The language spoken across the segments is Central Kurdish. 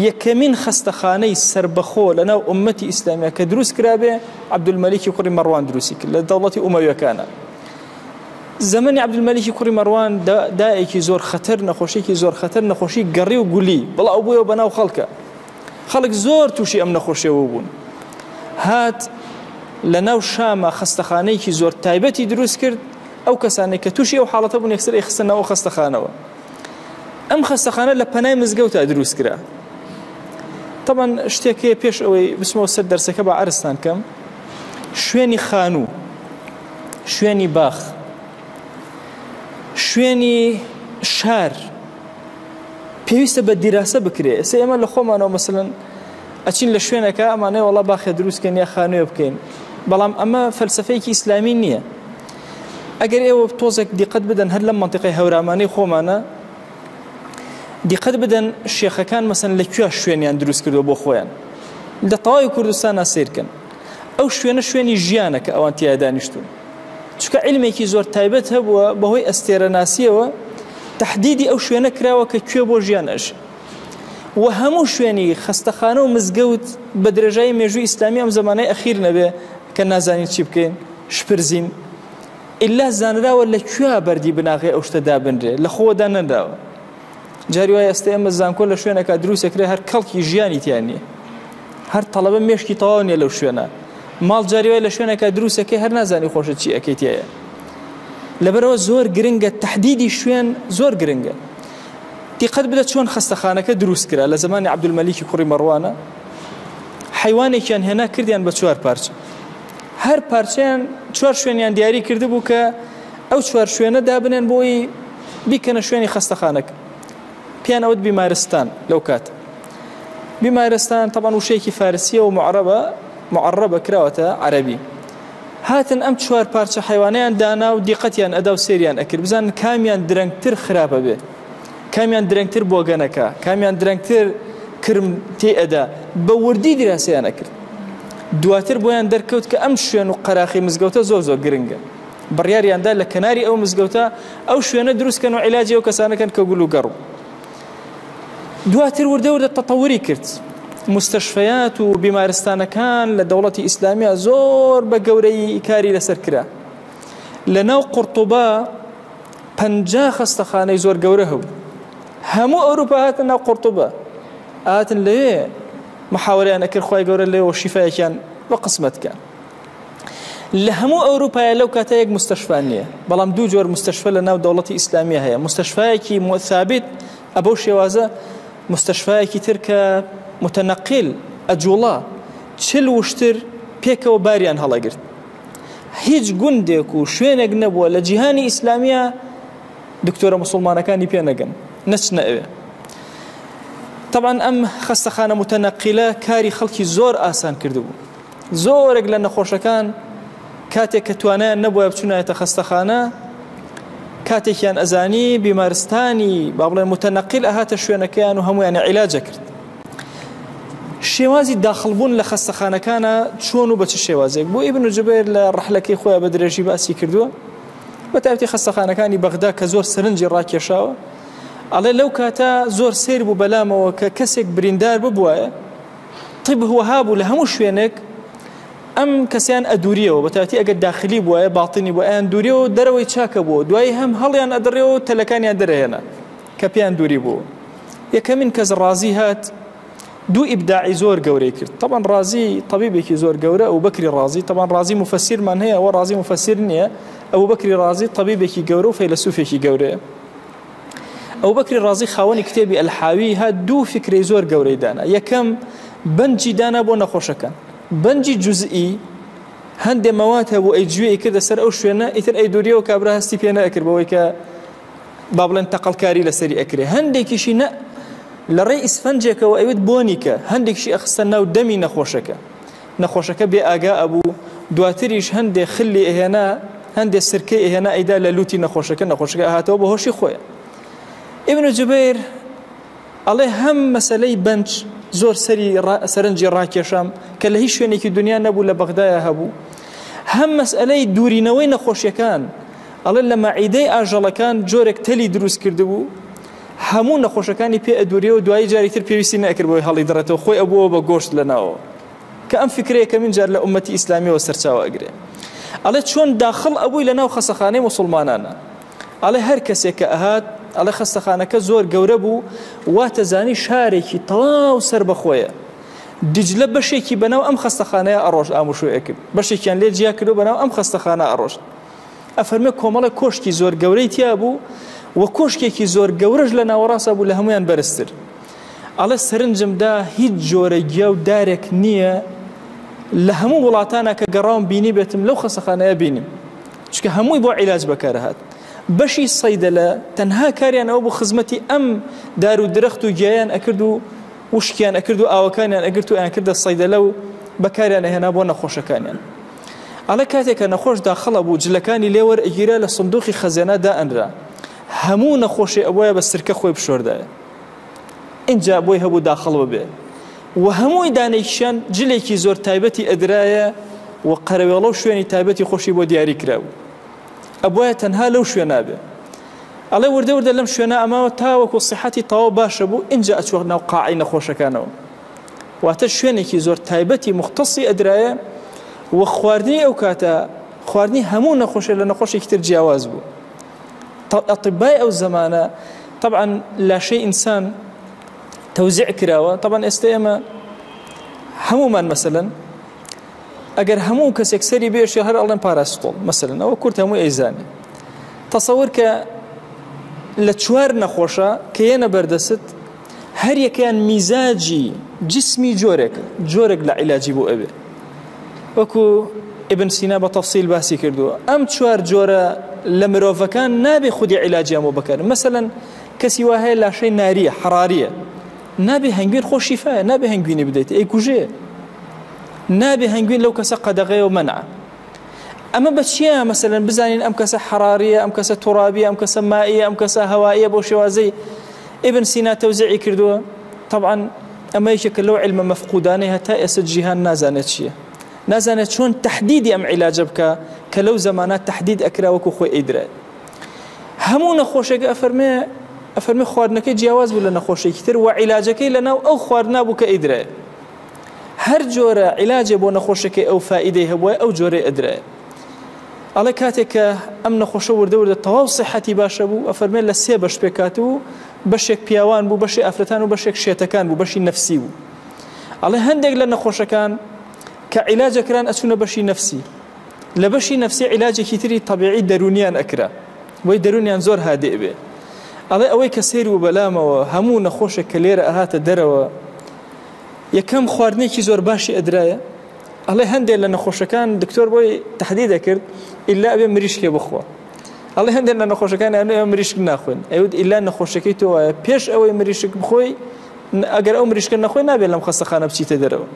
یەکەمین خەستەخانەی سەربەخۆ لەناو ئوممەتی ئیسلامیە کە دروست کرابێ عەبدولمەلیکی کوڕی مەڕوان دروستی کرد لە دەوڵەتی ئومەویەکانە. زەمەنی عەبدولمەلیکی کوڕی مەڕوان دایەکی زۆر خەتەر، نەخۆشیێکی زۆر خەتەر، نەخۆشی گەڕی و گولی بڵاو بوویەوە بەناو خەڵکە. خەڵک زۆر تووشی ئەم نەخۆشیەوە بوون. هات لە ناو شامە خەستەخانەیەکی زۆر تایبەتی دروست کرد، ئەو کەسانەی کە تووشی ئەو حاڵەتە بوون یەکسەر ئەیخستە ناو ئەو خەستەخانەوە. ئەم خەستەخانە لە پەنای مزگەوتا دروست کرا. تەبەن شتێک هەیە پێش ئەوەی بچمەوە سەر دەرسەکە با عەرزتان کەم. شوێنی خانوو، شوێنی باخ، شوێنی شار پێویستە بە دیراسە بکرێ. ئێستا ئێمە لە خۆمانەوە مەسەلەن ئەچین لە شوێنەکە ئەمانەیە وەڵا باخێ دروست کەین یا خانووێ بکەین، بەڵام ئەمە فەلسەفەیەکی ئیسلامی نییە. ئەگەر ئێوە تۆزێک دیقەت بدەن هەر لەم مەنتیقەی هەورامانەی خۆمانە دیقەت بدەن شێخەکان مەسەن لە کوێ شوێنیان دروست کردووە بۆ خۆیان لە تەواوی کوردستانە سیرکەن ئەو شوێنە شوێنی ژیانە کە ئەوان تیا دانیشتون چونکە عیلمێکی زۆر تایبەت هەبووە بەهۆی ئەستێرەناسیەوە تهدیدی ئەو شوێنە کراوە کە کوێ بۆ ژیان ئەژی و هەموو شوێنی خەستەخانە و مزگەوت بە درێژایی مێژووی ئیسلامی ئەم زمانەی ئەخیر نەبێ کە نازانین چی بکەین شپرزین ئیلا زانراوە لە کوێ بەردی بناغەی ئەو شتە دابنرێ لە خۆوە دانەنراوە. جاری وایە ئێستا ئێمە زانکۆ لە شوێنێکا دروست ئەکرێ هەر کەڵکی ژیانی تیا نییە، هەر تەڵەبە مێشکی تەواو نییە لەو شوێنە. ماڵ جاری وایە لە شوێنێکا دروست ئەکەی هەر نازانی خۆشت چی ئەکەی تیایە. لەبەرئەوە زۆر گرنگە تەحدیدی شوێن زۆر گرنگە. دیقەت بدە چۆن خەستەخانەکە دروست کرا لە زەمانی عەبدولمەلیکی کوڕی مەڕوانە حەیوانێکیان هێنا کردیان بە چوار پارچە. هەر پارچەیان چوار شوێنیان دیاری کردبوو کە ئەو چوار شوێنە دابنێن بۆی بیکەنە شوێنی خەستەخانەکە. پێیان ئەوت بیمارستان لەو کات. بیمارستان تەبان وشەیەکی فارسیە و معرەبە، معرەبە کراوەتە عەرەبی. هاتن ئەم چوار پارچە حیوانیان دانا و دیقەتیان ئەدا و سێریان ئەکرد بزانن کامیان درەنگتر خراپە بێ. کامیان درەنگتر بۆگەنەکە، کامیان درەنگتر کرم تێ ئەدا، بە وردی دیراسەیان ئەکرد. دواتر بۆیان دەرکەوت کە ئەم شوێن و قەراخی مزگەوتە زۆر زۆر گرنگە. بڕیاریان دا لە کەناری ئەو مزگەوتە ئەو شوێنە دروست کەن و عیلاجی ئەو کەسانە کەن کە گول و گەڕ. دواتر وردە وردە تەتەوری کرد. مستەشفەیات و بیمارستانەکان لە دەوڵەتی ئیسلامیە زۆر بە گەورەیی کاری لەسەر کرا. لە ناو قورتوبە 50 خەستەخانەی زۆر گەورە هەبوو. هەموو ئەوروپا هاتن ناو قورتوبە. هاتن لەوێ محاوەرەیان ئەکرد خوای گەورە لێوە شیفایەکیان بە قسمەت کە. لە هەموو ئەوروپایە لەو کاتە یەک مستەشفا نییە، بەڵام دوو جۆر مستەشفا لە ناو دەوڵەتی ئیسلامیە هەیە، مستەشفایەکی ثابت ئەبەو شێوازە، مستەشفایەکی تر کە متنقل ئەجوڵا، 40 وشتر پێکەوە باریان هەڵەگرت. هیچ گوندێک و شوێنێک نەبووە لە جیهانی ئیسلامیە دکتۆرە مسوڵمانەکانی پێ نەگەن، نەچنە ئەوێ. تەبعەن ئەم خەستەخانە متنقلە کاری خەڵکی زۆر ئاسان کردبوو. زۆرێک لە نەخۆشەکان کاتێک کە توانایان نەبووە بچونایەتە خەستەخانە، کاتێکیان ئەزانی بیمارستانی با بڵێن متنقل ئەهاتە شوێنەکەیان و هەمویان عیلاجە کرد. شێوازی داخڵبوون لە خەستەخانەکانە چۆن و بە چ شێوازێک بۆ ئیبن جوبەیر لە ڕەحلەکەی خۆیان بە درێژی باسی کردووە، بە تایبەتی خەستەخانەکانی بەغدا کە زۆر سەرنجی ڕاکێشاوە. ئەڵێ لەو کاتە زۆر سەیر بوو بەلامەوە کە کەسێک بریندار ببوایە، طب وەها بوو لە هەموو شوێنێک ئەم کەسیان ئەدوریەوە، بە تایبەتی ئەگەر داخلی بوایە باطنی بوو ئەیان دوریەوە دەرەوەی چاکە بوو، دوایی هەم هەڵیان ئەدڕیەوە و تەلەکانیان دەرەهێنا کە پێیان دووری بوو. یەکەمین کەس ڕازی هات دوو ئیبداعی زۆر گەورەی کرد. طبعا ڕازی طبیبێکی زۆر گەورە، ئەو بەکری ڕازی، طبعا ڕازی مفسیرمان هەیە، ئەوە ڕازی مفسیر نییە، ئەو بەکری ڕازی طبیبێکی گەورە و فەیلەسوفێکی گەورەیە. ئەو بەکری ڕازی خاوەنی کتێبی ئەلحاوی هات دوو فکرەی زۆر گەورەی دانا. یەکەم بەنجی دانا بۆ نەخۆشەکان، بەنجی جوزئی، هەندێ مەواد هەبوو ئەی جوێی کردە سەر ئەو شوێنە، ئیتر ئەی دووریەوە کابرا هەستی پێ نەئەکرد بەوەی کە با بڵێن تەقەڵکاری لەسەری ئەکرێ. هەندێکیشی نە لە ڕێی ئیسفەنجێکەوە ئەیوت بۆنی کە، هەندێکیشی ئەخستە ناو دەمی نەخۆشەکە، نەخۆشەکە بێ ئاگا ئەبوو. دواتریش هەندێ خلی ئەهێنا، هەندێ سرکەی ئەهێنا ئەیدا لە لوتی نەخۆشەکە، نەخۆشەکە ئەهاتەوە بە هۆشی خۆیە. ئیبن جوبەیر ئەڵێ هەم مەسەلەی بەنج زۆر سەری سەرنجی ڕاکێشام کە لە هیچ شوێنێکی دنیا نەبوو لە بەغدایە هەبوو، هەم مەسئلەی دوورینەوەی نەخۆشیەکان، ئەڵێ لە مەعیدەی ئاژەڵەکان جۆرێک تەلی دروست کردبوو، هەموو نەخۆشەکانی پێ ئەدوریەوە دوایی جاری تر پێویستی نەئەکرد بۆی هەڵی دڕێتەوە خۆی ئەبووەوە بە گۆشت لە ناوەوە کە ئەم فکرە یەکەمین جار لە ئومەتی ئیسلامیەوە سەرچاوە ئەگرێ ئەڵێ چۆن داخڵ ئەبووی لە ناو خەسەخانەی موسڵمانانە ئەڵێ هەر کەسێک کە ئەهات ئەڵێ خەستەخانەکە زۆر گەورە بوو واتەزانی شارێکی تەواو سەربەخۆیە دیجلە بەشێکی بەناو ئەم خەستەخانەیە ئەڕۆشت ئاموشۆ ئەکرد بەشێکیان لێ جیا کردو بەناو ئەم خەستەخانە ئەڕۆشت ئەفەرمێ کۆمەڵێک کۆشکی زۆر گەورەی تیا بوو و کۆشکێکی زۆر گەورەش لە ناوەڕاستا بوو لە هەمویان بەرزتر. ئەڵێ سەرنجم دا هیچ جۆرە گیا و دارێک نییە لە هەموو وڵاتانا کە گەڕاوم بینیبێتم لەو خەسەخانەیە بینیم. چونکە هەمووی بۆ عیلاج بەکارهات. بەشی سەیدەلە تەنها کاریان ئەوە بوو خزمەتی ئەم دار و درەخت و گیایان ئەکرد و وشکیان ئەکرد و ئاوەکانیان ئەگرت و ئەیانکردە سەیدەلە و بەکاریان ئەهێنا بۆ نەخۆشەکانیان. ئەڵێ کاتێ کە نەخۆش داخڵ ئەبوو جلەکانی لێ وەرئەگیرا لە سندوقی خەزێنە دائەنرا هەموو نەخۆشێ ئەبوایە بە سرکە خۆی بشۆردایە ئینجا بۆی هەبوو داخڵ ببێ و هەمووی دانێکیشیان جلێکی زۆر تایبەتی ئەدرایە و قەرەوێڵە و شوێنی تایبەتی خۆشی بۆ دیاری کرابوو ئەبوایە تەنها لەو شوێنا بێ ئەڵێ وردە وردە لەم شوێنە ئەماوە تاوەکو سیحەتی تەواو باشە بوو ئینجا ئەچوە ناو قاعەی نەخۆشەکانەوە واتە شوێنێکی زۆر تایبەتی موختەسی ئەدرایە و خواردنی ئەو کاتە خواردنی هەموو نەخۆشێ لە نەخۆشێکی تر جیاواز بوو. ئەطبای ئەو زەمانە طبعا لاشەی ئینسان تەوزیع کراوە طبعا ئێستا ئێمە هەمومان مەسەلەن ئەگەر هەموو کەسێک سەری بێشێ هەر ئەڵێن پاراستۆڵ مەسەلەن ئەوە کورد هەموو ئەیزانێ تەسەور کە لە چوار نەخۆشە کە یەنە بەردەست هەریەکەیان میزاجی جسمی جۆرێکە، جۆرێک لە عیلاجی بۆ ئەبێ. وەکو ئیبن سینا بە تەفسیل باسی کردووە. ئەم چوار جۆرە لە مرۆڤەکان نابێ خودی عیلاجیان بۆ بکەن. مەسەلەن کەسی وا هەیە لاشەی ناریە، حەراریە. نابێ هەنگوین خۆ شیفایە، نابێ هەنگوینی بدەیت، ئەیکوژێ. نابێ هەنگوین لەو کەسە قەدەغەیە و مەنعە. ئەمە بە چییە مەسەلەن بزانین ئەم کەسە حەراریە، ئەم کەسە توڕابیە، ئەم کەسە مائیە، ئەم کەسە هەوائیە بەو شێوازەی ئیبن سینا تەوزیعی کردووە. تەبعەن ئەمە یەکێکە لەو عیلمە مەفقودانەی هەتا ئێستا جیهان نازانێت چییە، نازانێت چۆن تەحدیدی ئەم عیلاجە بکا کە لەو زەمانە تەحدید ئەکرا وەکو خۆی ئەیدرایە. هەموو نەخۆشێک ئەفەرمێ ئەفەرمێ خواردنەکەی جیاواز بوو لە نەخۆشێکی تر و عیلاجەکەی لەناو ئەو خواردنا بوو کە ئەیدرایە. هەر جۆرە عیلاجێ بۆ نەخۆشەکەی ئەو فائیدەی هەبوایە ئەو جۆرەی ئەدرایە. ئەڵێ کاتێک کە ئەم نەخۆشە وردە وردە تەواو سیحەتی باشە بوو ئەفەرمێ لە سێ بەش پێکهاتبوو بەشێک پیاوان بوو بەشێ ئافرەتان و بەشێک شێتەکان بوو بەشی نەفسی بوو. ئەڵێ هەندێک لە نەخۆشەکان کە عیلاج ئەکران ئەچوونە بەشی نەفسی. لە بەشی نەفسی عیلاجێکی تری تەبیعی دەروونیان ئەکرا بۆی دەروونیان زۆر هادئ بێ. ئەڵێ ئەوەی کە سەیر بوو بەلامەوە هەموو نەخۆشێک کە لێرە ئەهاتە دەرەوە یەکەم خواردنێکی زۆر باشی ئەدرایە ئەڵێ هەندێک لە نەخۆشەکان دکتۆر بۆی تهدید دەکرد ئیلا ئەبێ مریشکێ بخوا ئەڵێ هەندێک لە نەخۆشەکان ئەمە مریشک ناخۆن ئەوت ئیلا نەخۆشەکەی تۆ وایە پێش ئەوەی مریشک بخۆی ئەگەر ئەو مریشکە نەخۆی نابێت لەم خەستەخانە بچیتە دەرەوە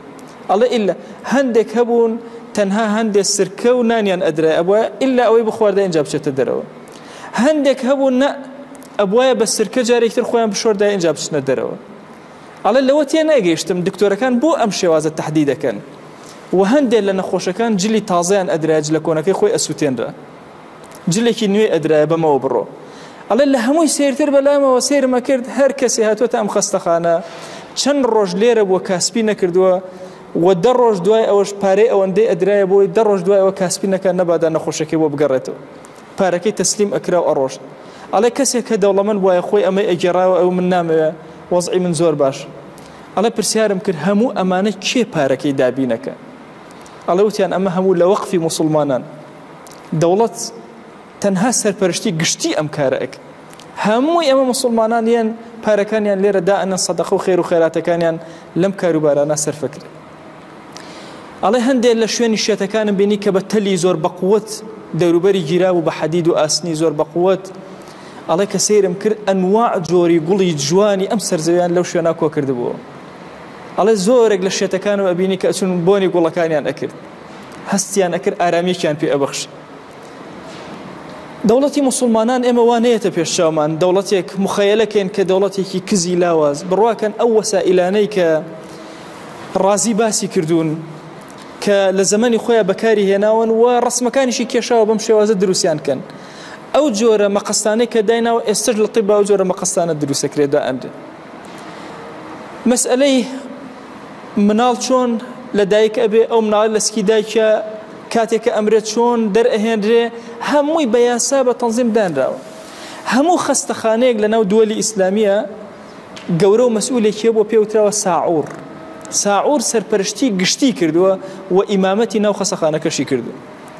ئەڵێ ئیلا هەندێک هەبوون تەنها هەندێک سرکە و نانیان ئەدرای ئەبوایە ئیلا ئەوەی بخواردە اینجا بچێتە دەرەوە هەندێک هەبوون نە ئەبوایە بە سرکە جارێکتر خۆیان بشۆردای اینجا بچنە دەرەوە ئەڵێ لەوە تێنەگەیشتم دکتۆرەکان بۆ ئەم شێوازە تەحدید ئەکەن و هەندێ لە نەخۆشەکان جلی تازەیان ئەدرایە جلە کۆنەکەی خۆی ئەسوتێنرا جلێکی نوێ ئەدرایە بەمەوە بڕۆ ئەڵێ لە هەمووی سەیرتر بەلامەوە سەیرم ئەکرد هەر کەسێ هاتووەتە ئەم خەستەخانە چەند ڕۆژ لێرە بووە کاسپی نەکردووە و دە ڕۆژ دوای ئەوەش پارەی ئەوەندەی ئەدرایە بۆی دە ڕۆژ دوای ئەوە کاسپی نەکا نەبادا نەخۆشەکەی بۆ بگەڕێتەوە پارەکەی تەسلیم ئەکرا و ئەڕۆشت. ئەڵێ کەسێک کە دەوڵەمەند بوایە خۆی ئەمەی ئەگێڕایەوە ئەو من نامەوێ وەزعی من زۆر باشە. ئەڵێ پرسیارم کرد هەموو ئەمانە کێ پارەکەی دابین ئەکا؟ ئەڵێ وتیان ئەمە هەموو لە وەقفی موسڵمانان. دەوڵەت تەنها سەرپەرشتی گشتی ئەم کارە ئەکا. هەمووی ئەمە موسڵمانان یەن پارەکانیان لێرە دائەنەن سەدەقە و خێر و خێراتەکانیان لەم کاروبارانە سەرفەکرێ. ئەڵێ هەندێ لە شوێنی شێتەکانم بینی کە بە تەلی زۆر بەقوەت دەوروبەری گیرابوو بە حەدید و ئاسنی زۆر بەقوەت ئەڵێ کە سەیرم کرد ئەنواع جۆری گوڵی جوانی ئەم سەرزەویان لەو شوێنە کۆ کردبووە ئەڵێ زۆرێک لە شێتەکانم ئەبینی کە ئەچون بۆنی گوڵەکانیان ئەکرد هەستیان ئەکرد ئارامیەکیان پێ ئەبەخشی دەوڵەتی موسڵمانان ئێمە وا نەیەتە پێش چاومان دەوڵەتێک مخەیەلەکەین کە دەوڵەتێکی کزی لاواز بڕواکەن ئەو وەسائیلانەی کە ڕازی باسی کردوون کە لە زەمەنی خۆیان بەکاری هێناون و ڕسمەکانیشی کێشاوە بەم شێوازە دروستیان کەن. ئەو جۆرە مەقەستانەی کە دایناوە ئێستەش لە طیبا ئەو جۆرە مەقەستانە دروستەکرێ دائەنرێ. مەسئەلەی مناڵ چۆن لە دایک ئەبێ، ئەو مناڵە لە سکی دایکە کاتێک کە ئەمرێت چۆن دەرئەهێنرێ، هەمووی بە یاسا بە تەنزیم دانراوە. هەموو خەستەخانەیەک لە ناو دووەلی ئیسلامیە گەورە و مەسئولێکی هەبووە پێ وتراوە ساعور. ساعور سەرپەرشتی گشتی کردووە و ئیمامەتی ناو خەسەخانەکەشی کردووە.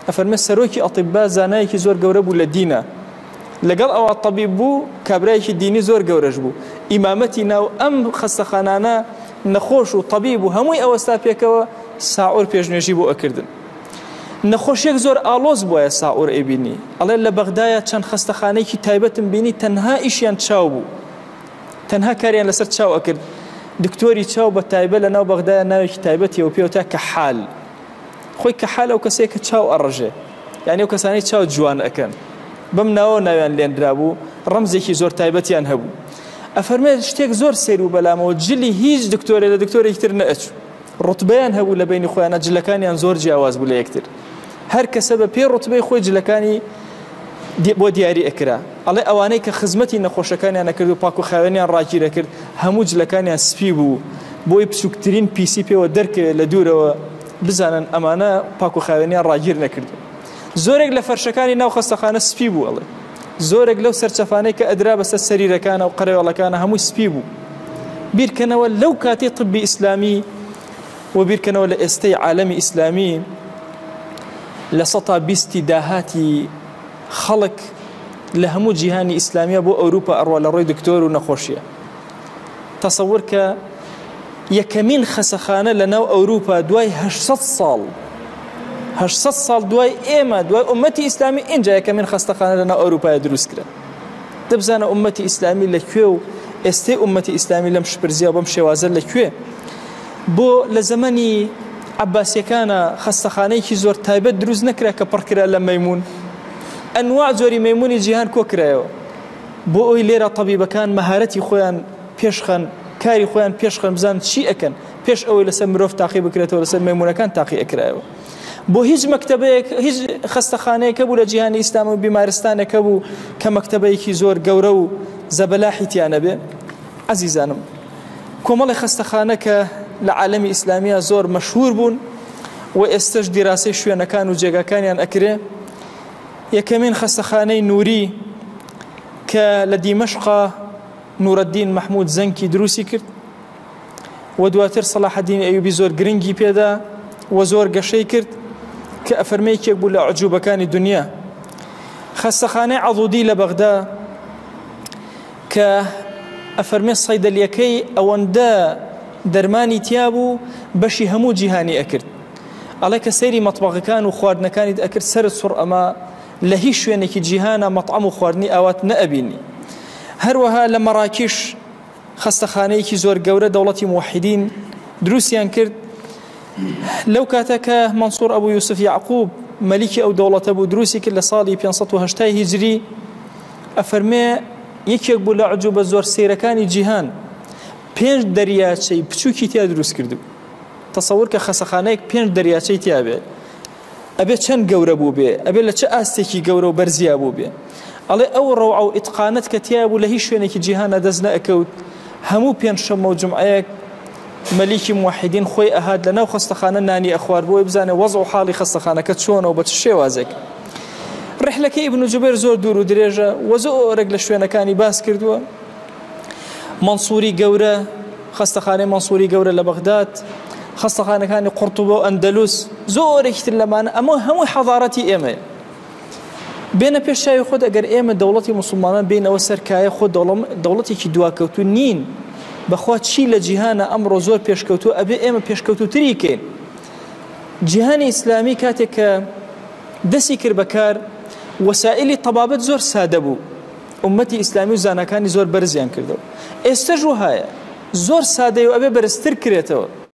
ئەفەرمێ سەرۆکی ئەطیبا زانایەکی زۆر گەورە بوو لە دینە، لەگەڵ ئەوە تەبیب بوو کابرایەکی دینی زۆر گەورەش بوو، ئیمامەتی ناو ئەم خەستەخانانە نەخۆش و تەبیب و هەمووی ئەوەستا پێکەوە ساعور پێشنوێژی بۆ ئەکردن. نەخۆشیەک زۆر ئاڵۆز بوایە ساعور ئەیبینی، ئەڵێ لە بەغدایە چەند خەستەخانەیەکی تایبەتم بینی تەنها ئیشیان چاو بوو، تەنها کاریان لەسەر چاو ئەکرد، دکتۆری چاو بە تایبەت لە ناو بەغدایە ناوێکی تایبەتیەوە پێوترا کەحال. خۆی کەحال ئەو کەسەیە کە چاو ئەڕژێ یانی ئەو کەسانەی چاو جوان ئەکەن بەم ناوە ناویان لێنرابوو ڕەمزێکی زۆر تایبەتیان هەبوو ئەفەرمێ شتێک زۆر سەیر بوو بەلامەوە جلی هیچ دکتۆرێ لە دکتۆرێکی تر نەئەچوو ڕوتبەیان هەبوو لە بینی خۆیانە جلەکانیان زۆر جیاواز بوو لە یەکتر هەر کەسە بە پێی ڕوتبەی خۆی جلەکانی بۆ دیاری ئەکرا ئەڵێ ئەوانەی کە خزمەتی نەخۆشەکانیان ئەکرد و پاک و خاوێنیان ڕاگیر ئەکرد هەموو جلەکانیان سپی بوو بۆی بچووکترین پیسی پێوە دەرکەوێت لە دوورەوە بزانن ئەمانە پاک و خاوێنیان ڕاگیر نەکردو زۆرێک لە فەرشەکانی ناو خەستەخانە سپی بوو ئەڵێ زۆرێک لەو سەرچەفانەی کە ئەدرا بەسەر سەریرەکانە و قەرەوێڵەکانە هەمووی سپی بوو بیرکەنەوە لەو کاتی طبی ئیسلامی و بیرکەنەوە لە ئێستەی عالەمی ئیسلامی لە سەتا بیستی داهاتی خەڵک لە هەموو جیهانی ئیسلامیە بۆ ئەوروپا ئەڕوا لە ڕۆی دکتۆر و نەخۆشیە تەسەور کە یەکەمین خەسەخانە لە ناو ئەوروپا دوای 800 ساڵ 800 ساڵ دوای ئێمە دوای ئومەتی ئیسلامی ئینجا یەکەمین خەستەخانە لە ناو ئەوروپای دروست کرا دەبزانە ئومەتی ئیسلامی لە کوێ و ئێستەی ئومەتی ئیسلامی لەم شپرزیا و بەم شێوازە لە کوێ بۆ لە زەمەنی عەباسیەکانا خەستەخانەیەکی زۆر تایبەت دروست نەکرا کە پڕ کرا لە مەیموون؟ ئەنواع جۆری مەیموونی جیهان کۆ کرایەوە بۆ ئەوی لێرە تەبیبەکان مەهارەتی خۆیان پێشخەن کاری خۆیان پێشخەن بزان چی ئەکەن پێش ئەوەی لەسەر مرۆڤ تاقی بکرێتەوە لەسەر مەیموونەکان تاقی ئەکرایەوە بۆ هیچ مەکتەبەیەک هیچ خەستەخانەیەک هەبوو لە جیهانی ئیسلام و بیمارستانێک هەبوو کە مەکتەبەیەکی زۆر گەورە و زەبەلاحی تیا نەبێ عەزیزانم کۆمەڵی خەستەخانە کە لە عالەمی ئیسلامییا زۆر مەشهور بوون و ئێستەش دیراسەی شوێنەکان و جێگاکانیان ئەکرێ یەکەمین خەستەخانەی نووری کە لە دیمەشقا نورەدین مەحمود زەنکی دروستی کرد و دواتر سەلاحەدین ئەیوبی زۆر گرنگی پێدا و زۆر گەشەی کرد کە ئەفەرمێ یەکێک بوو لە عجوبەکانی دنیا خەستەخانەی عەضودی لە بەغدا کە ئەفەرمێ سەیدەلیەکەی ئەوەندە دەرمانی تیابوو بەشی هەموو جیهانی ئەکرد ئەڵێ کە سەیری مەتبەغەکان و خواردنەکانیت ئەکرد سەرت سوڕ ئەما لە هیچ شوێنێکی جیهانا مەتعەم و خواردنی ئاوات نەئەبینی هەروەها لە مەراکیش خەستەخانەیەکی زۆر گەورە دەوڵەتی موحیدین دروستیان کرد لەو کاتە کە مەنسوور ئەبوو یوسف یعقوب مەلیکی ئەو دەوڵەتە بوو دروستی کرد لە ساڵی 580 هیجری ئەفەرمێ یەکێک بوو لە عجوبە زۆر سەیرەکانی جیهان پێنج دەریاچەی بچووکی تیا دروست کردبوو تەسەور کە خەسەخانەیەک پێنج دەریاچەی تیا بێ ئەبێ چەند گەورە بوو بێ ئەبێ لە چ ئاستێکی گەورە و بەرزیا بوو بێ ئەڵێ ئەو ڕەوعە و ئیتقانەت کە تیا بوو لە هیچ شوێنێکی جیهانە دەست نەئەکەوت هەموو پێنجشەممە و جومعەیەک مەلیکی موەحیدین خۆی ئەهات لە ناو خەستەخانە نانی ئەخوارد بۆی بزانێ وەزع و حاڵی خەستەخانەکە چۆنە و بە چ شێوازێک. ڕیحلەکەی ئیبن جوبێر زۆر دوور و درێژە و زۆرێک لە شوێنەکانی باس کردووە. مەنسووری گەورە، خەستەخانەی مەنسووری گەورە لە بەغداد، خەستەخانەکانی قورتوبە و ئەندەلوس، زۆرێکی تر لەمانە، ئەمە هەمووی حەزارەتی ئێمەیە. بێنە پێش چاوی خۆت ئەگەر ئێمە دەوڵەتی موسڵمانان بێینەوە سەر کایە خۆ دەوڵەتێکی دواکەوتوو نین بەخوا چی لە جیهانە ئەمڕۆ زۆر پێشکەوتووە ئەبێ ئێمە پێشکەوتووتری کەین جیهانی ئیسلامی کاتێک کە دەستی کرد بە کار وەسائلی تەبابەت زۆر سادە بوو ئومەتی ئیسلامی و زاناکانی زۆر بەرزیان کردەوە ئێستەش وەهایە زۆر سادەیە و ئەبێ بەرزتر کرێتەوە.